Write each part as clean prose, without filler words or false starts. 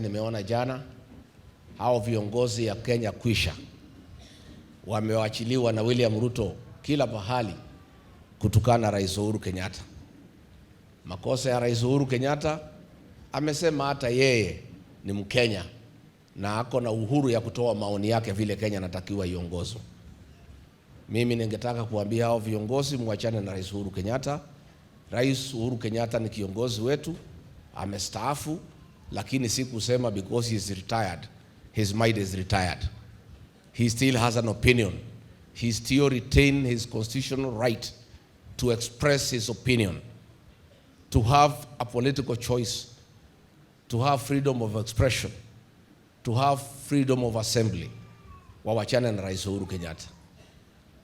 Nimeona jana hao viongozi ya Kenya kwisha wamewachiliwa na William Ruto kila pahali kutukana Rais Uhuru Kenyatta. Makosa ya Rais Uhuru Kenyatta, amesema hata yeye ni Mkenya na ako na uhuru ya kutoa maoni yake vile Kenya anatakiwa iongozwe. Mimi ningetaka kuambia hao viongozi mwachane na Rais Uhuru Kenyatta. Rais Uhuru Kenyatta ni kiongozi wetu, amestaafu, lakini si kusema because he is retired, his mind is retired. He still has an opinion. He still retain his constitutional right to express his opinion, to have a political choice, to have freedom of expression, to have freedom of assembly. Wawachane na Rais Uhuru Kenyatta.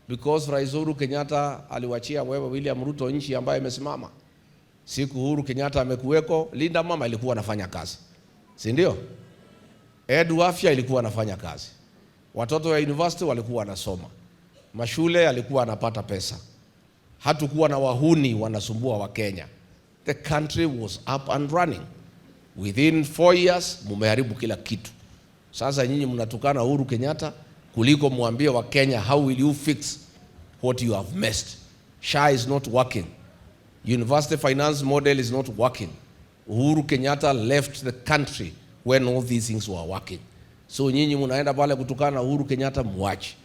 Because Rais Uhuru Kenyatta aliwachia wewe William Ruto nchi ambayo imesimama. Siku Uhuru Kenyatta amekuweko, Linda Mama ilikuwa anafanya kazi, si ndio? Edu Afya ilikuwa anafanya kazi, watoto wa university walikuwa wanasoma, mashule alikuwa anapata pesa, hatukuwa na wahuni wanasumbua Wakenya. The country was up and running. Within 4 years mumeharibu kila kitu. Sasa nyinyi mnatukana Uhuru Kenyatta kuliko mwambie Wakenya how will you fix what you have messed. SHA is not working. University finance model is not working. Uhuru Kenyatta left the country when all these things were working. So nyinyi mnaenda pale kutukana Uhuru Kenyatta, muache.